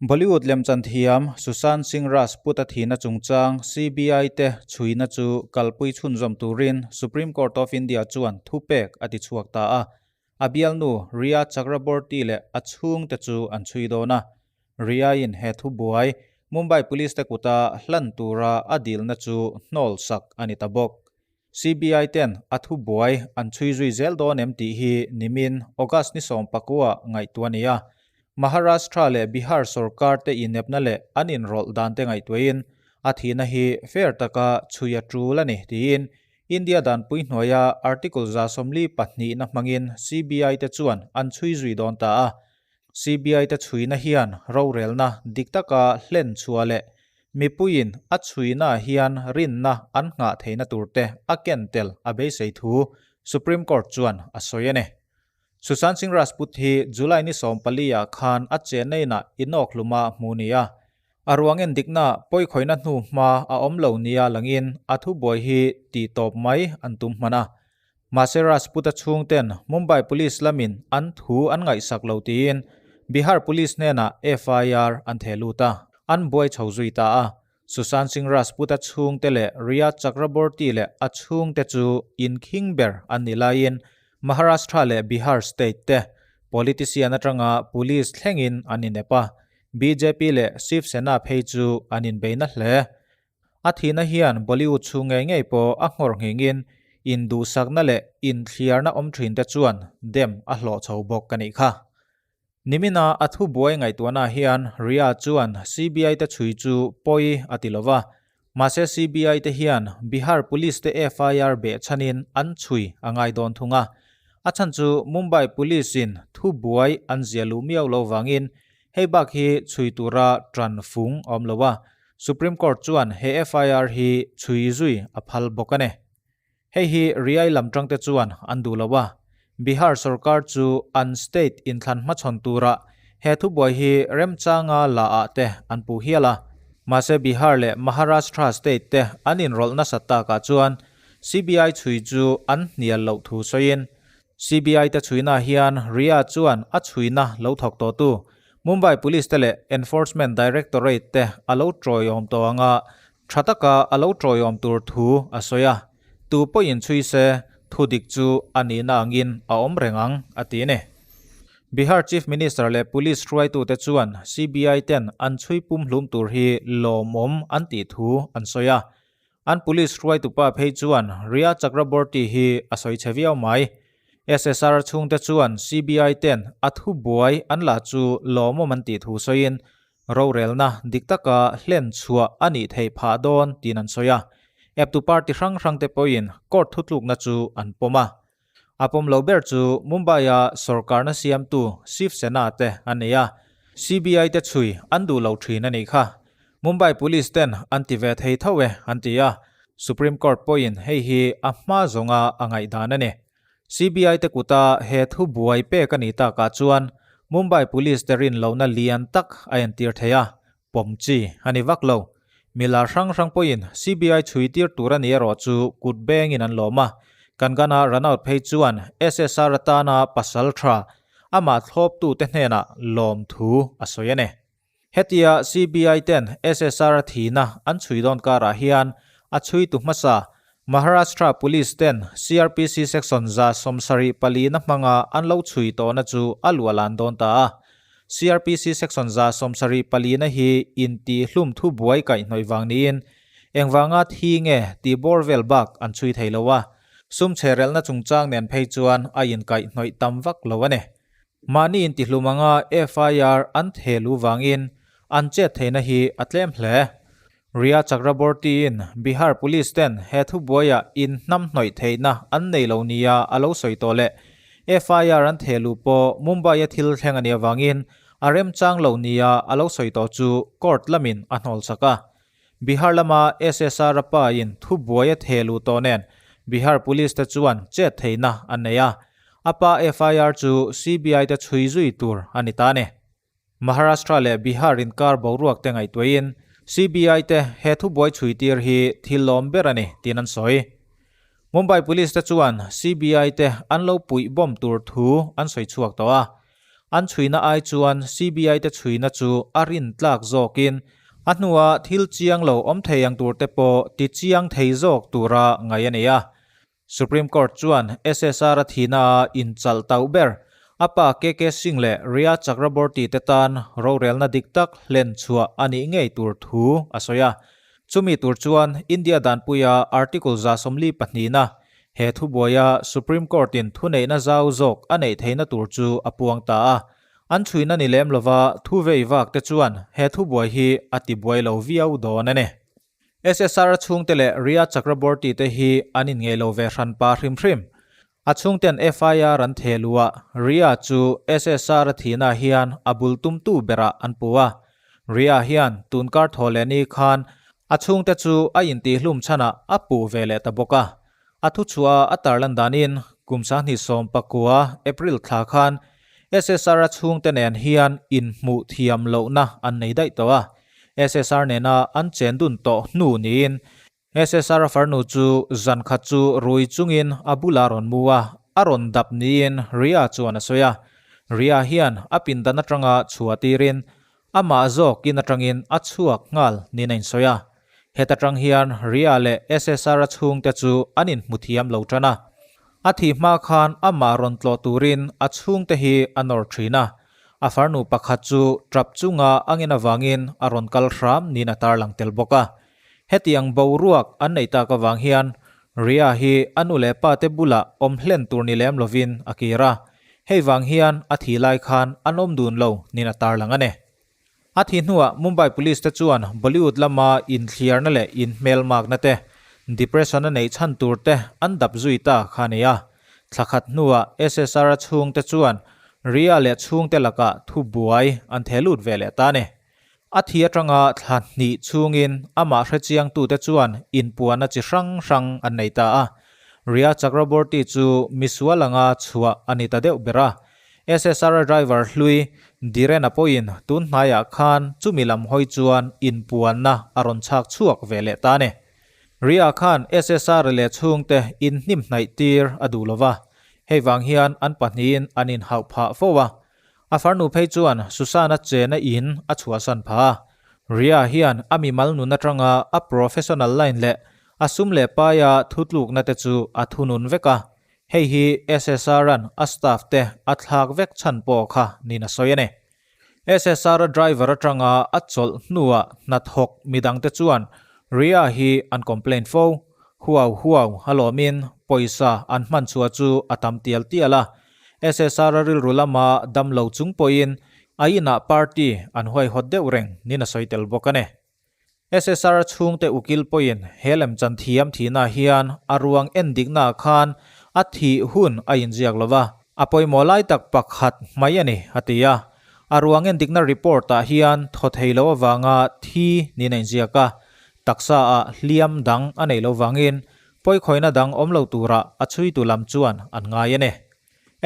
Bollywood lemchan thiam Sushant Singh Rajput a thihna chungchang CBI te chhuina chu kalpui chhunzawm turin Supreme Court of India chuan thupek a ti chhuak ta a. A bialnu Rhea Chakraborty leh a chhungte chu an chhui dawn a. Rhea-in he thubuai Mumbai Police te kuta hlan tura a dilna chu hnawl sak a ni ta bawk. CBI ten a thubuai an chhui zui zel dawn em tih hi nimin August ni 19 ngaihtuah a ni a. Maharashtra leh Bihar sorkar te inepna leh an inrawlh dan te ngaihtuahin a thihna hi fair taka chhui a tul a ni tiin India danpui hnuaia Article 42 na hmangin CBI te chuan an chhui zui dawn ta a. CBI te chhuina hian rorelna dik taka hlen chhuah leh Mipuiin a chhuinaah hian rinna an nghah theihna turte a ken tel a beisei thu Supreme Court chuan a sawi a ni. Sushant Singh Rajput hi July ni 14 ah khan a chenna inah inawkhluma hmu ni a. A ruang endikna pawikhawihna hnu hma a awm lo nia langin a thubuai hi tih tawp mai an tum hman a. Mahse Rajput-a chhungten Mumbai Police lamin an thu an ngaihsak lo tiin Bihar Police hnenah FIR an theh lut a, an buai chho zui ta a. Sushant Singh Rajput-a chhungte leh Rhea Chakraborty leh a chhungte chu inkhing ber an nih laiin Maharashtra leh Bihar state te politician atanga police thlengin an inep a, bjp leh Shiv Sena phei chu an inbeina hle. A thihna hian Bollywood chhung ngei ngei pawh a nghawr nghingin induhsakna leh inthliarna awm thin te chuan dem a hlawh chho bawk a nih kha. Nimina a thubuai ngaihtuahna hian Rhea chuan CBI te chhui chu pawi a ti lo va, mahse CBI te hian Bihar Police te FIR behchhanin an chhui a ngai dawn thung a. A chhan chu Mumbai Police in thubuai an zia luh miau lo vangin hei bak hi chhui tura tan fung a awm lo a, Supreme Court chuan he FIR hi chhui zui a phal bawk a ni. Hei hi Riai lam tangte chuan an duh lo a, Bihar sorkar chu an state inthlan hmachhawn tura he thubuai hi remchanga la ah te an puh hial a. Mahse Bihar leh Maharashtra state te an inrawlh nasat takah chuan CBI chhui chu an hnial loh thu sawiin CBI te chhuina hian Rhea chuan a chhuina lo thawk tawhtu Mumbai Police te leh Enforcement Directorate te a lo tawiawm tawh anga tha taka a lo tawiawm tur thu a sawi a, tu pawhin chhui se thu dik chu a nihna angin a awm reng ang, a ti a ni. Bihar Chief Minister leh Police hruaitute chuan CBI ten an chhui pumhlum tur hi lawmawm an tih thu an sawi a, An police hruaitupa phei chuan Rhea Chakraborty hi a sawi chhe viau mai. SSR chhungte chuan CBI ten a thubuai an la chu lawmawm an tih thu sawiin rorelna dik taka hlen chhuah a nih theih phah dawn tiin an sawi a. Eptu party hrang hrangte pawhin court thutlukna chu an pawm a. A pawm lo ber chu Mumbai-a sorkarna siamtu Shiv Sena te an nei a, CBI te chhui an duh lo thin a nih kha. Mumbai Police ten an ti ve thei tho e an ti a, Supreme Court pawhin hei hi a hma zawnga a ngaihdan a ni. CBI te kuta he thu buai pek a nih takah chuan Mumbai Police te rin lohna lian tak a entir thei a, pawm chi a ni vak lo. Mila hrang hrang pawhin CBI chhui tir tur a ni erawh chu kut bengin an lawm a, Kangana Ranaut phei chuan SSR atana pasal tha amah thlawptute hnenah lawm thu a sawi a ni. Hetia CBI ten SSR a thihna an chhui dawn karah hian a chhuitu hmasa Maharashtra Police ten CrPC Section 74 na hmanga an lo chhui tawhna chu a luahlan dawn ta a. CrPC Section 74 na hi intihhlum thubuai kaihhnawih vang niin engvanga thi nge tih bawr vel bak an chhui thei lo a, sum chherelna chungchang nen phei chuan a inkaihhnawih tam vak lo a ni. Mahni intihlum anga FIR an thehluh vangin an chet theihna hi a tlem hle. Rhea Chakraborty-in Bihar Police ten he thubuaia inhnamhnawih theihna an nei lo nia a lo sawi tawh leh FIR an thehluh pawh Mumbai-a thil thleng a nih avangin a remchang lo nia a lo sawi tawh chu court lamin a hnawlchak a. Bihar lama SSR-a pa-in thubuai a thehluh tawh nen Bihar Police te chuan chet theihna an nei a, a pa FIR chu CBI te chhui zui tur a ni ta a ni. Maharashtra leh Bihar inkar boruak te ngaihtuahin CBI te he thubuai chhui tir hi thil lawm ber a ni tiin an sawi. Mumbai Police te chuan CBI te an lo puih bawm tur thu an sawi chhuak tawh a. An chhuina ai chuan CBI te chhuina chu a rintlak zawkin a hnua thil chiang lo awm thei ang tur te pawh ti chiang thei zawk tura ngaih a ni a. Supreme Court chuan SSR a thihna a inchalh tauh ber. A pa KK Singh leh Rhea Chakraborty te tan rorelna dik tak hlen chhuah a nih ngei tur thu a sawi a. Chumi tur chuan India danpuia Article 142 na he thubuaia Supreme Court-in thuneihna zau zawk a neih theihna tur chu a puang ta a. An chhuina ni lem lova thu vei vak te chuan he thubuai hi a tibuai lo viau dawn a ni. SSR a chhungte leh Rhea Chakraborty te hi an inngeih lo ve hran pa hrim hrim. A chhungten FIR an theh luh a, Rhea chu SSR a thihna hian a bul tumtu berah an pu a. Rhea hian tunkar thaw leh ni khan a chhungte chu a intihhlum chhanah a puh ve leh ta bawk a. A thuchhuah a tarlan danin kum 2019 April thla khan SSR a chhungte nen hian inhmuh thiam lohna an nei daih tawh a. SSR nena an chen dun tawh hnu niin SSR a farnu chu zan khat chu rui chungin a bulah a rawn mu a, a rawn dap niin Rhea chuan a sawi a. Rhea hian a pindan atanga chhuah tirin amah zawk in atangin a chhuak nghal niin a insawi a. Heta tang hian Rhea leh SSR a chhungte chu an inhmu thiam lo tan a. A thih hma khan amah rawn tlawh turin a chhungte hi a nawr thin a. A farnu pakhat chu tap chunga angin avangin a rawn kal hram niin a tarlang tel bawk a. Hetiang boruak an neih tak avang hian Rhea hi a nu leh pa te bulah awm hlen tur ni lem lovin a kir a. Hei vang hian a thih lai khan an awm dun lo niin a tarlang a ni. A thih hnuah Mumbai Police te chuan Bollywood lama inthliarna leh inhmelmakna te, depression a neih chhan tur te an dap zui ta kha a ni a. Thla khat hnuah SSR a chhungte chuan Rhea leh chhungte lakah thubuai an theh lut ve leh ta a ni. A thi atanga thla hnih chhungin amah hrechiangtute chuan inpuanna chi hrang hrang an nei ta a. Rhea Chakraborty chu misual anga chhuah a ni ta deuh ber a. SSR driver hlui Dhiren-a pawhin tun hnaiah khan chumi lam hawi chuan inpuanna a rawn chhak chhuak ve leh ta a ni. Rhea khan SSR leh chhungte inhnim hnaih tir a duh lo va, hei vang hian an pahnihin an inhauh phah fo a. A farnu phei chuan Susan-a chena in a chhuahsan phah a. Rhea hian a mimal nun atanga a professional line leh a sum leh paia thutlukna te chu a thunun vek a. Hei hi SSR-a'n a staff te a thlak vek chhan pawh kha niin a sawi a ni. SSR-a driver atanga a chawlh hnuah hnathawk midangte chuan Rhea hi an complaint fo. Huau huau a lawmin pawisa an hman chhuah chu a tam tial tial a. SSR-a rilru lama dam lo chung pawhin a inah party an huaihawt deuh reng niin a sawi tel bawk a ni. SSR chhungte ukil pawhin he lemchan thiam thihna hian a ruang en diknaah khan a thih hun a inziak lo va, a pawimawh lai tak pakhat mai a ni, a ti a. A ruang en dikna report-ah hian thaw thei lo avanga thi niin a inziak a, taksaah hliam dang a neih lo vangin pawikhawihna dang awm lo turah a chhuitu lam chuan an ngai a ni.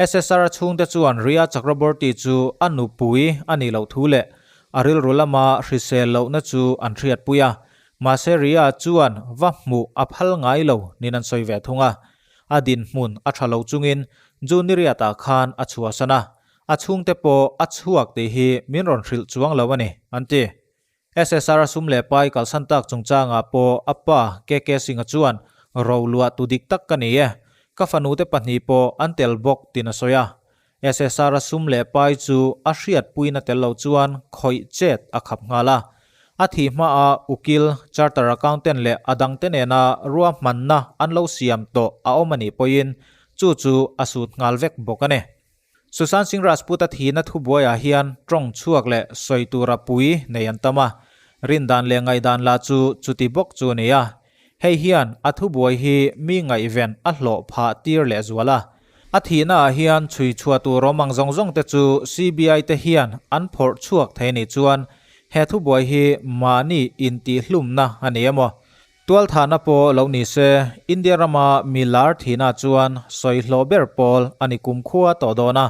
SSR chhungte chuan Rhea Chakraborty chu a nupui a nih loh thu leh a rilru lama hrisel lohna chu an hriatpui a, mahse Rhea chuan va hmuh a phal ngai lo niin an sawi ve thung a. A dinhmun a tha lo chungin June ni riatah khan a chhuahsan a, a chhungte pawh a chhuak tih hi min rawn hrilh chuang lo a ni, an ti. SSR sum leh pai kalsan tak chungchangah pawh a pa KK Singh-a chuan ro luah tu dik tak ka ni e, ka fanute pahnih pawh an tel bawk tiin a sawi a. SSR sum leh pai chu a hriatpuina tel lo chuan khawih chet a khap nghal a. A thih hmaah ukil, charter accountant leh a dangte nena ruahmanna an lo siam tawh a awm a nih pawhin chu chu a sut nghal vek bawk a ni. Sushant Singh Rajput-a thihna thubuaiah hian tawng chhuak leh sawi tura pui nei an tam a, rindan leh ngaihdan lah chu chuti bawk chu a ni a. Hei hian a thubuai hi mi ngaihven a hlawh phah tir leh zual a. A thihnaah hian chhui chhuah tur awm ang zawng zawng te chu CBI te hian an phawrh chhuak thei a nih chuan he thubuai hi mahni intihhlumna a ni emaw Tualthahna pawh lo ni se, India rama mi lar thihna chuan sawi hlawh ber pawl a ni kumkhua tawh dawn a.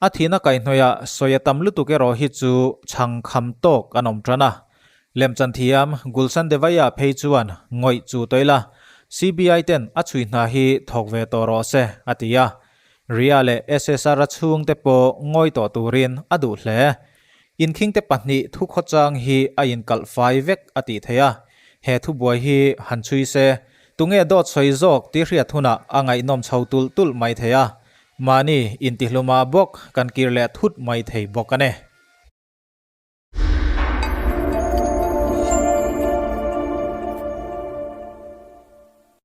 A thihna kaihhnawihah sawi a tam lutuk erawh hi chu chhang kham tawk an awm tan a. Lemchan thiam Gulshan Devaiah phei chuan ngawih chu tawih la, CBI ten a chhui hna hi thawk ve tawh rawh se, a ti a. Ria leh SSR-a chhungte pawh ngawi tawh turin a duh hle. Inkhingte pahnih thukhawchang hi a inkalh fai vek a tih theih a, he thubuai hi han chhui se, tunge dawt sawi zawk tih hriat hunah a ngaihnawm chho tulh tulh mai thei a, mahni intihlumah bawk kan kir leh thut mai thei bawk a ni.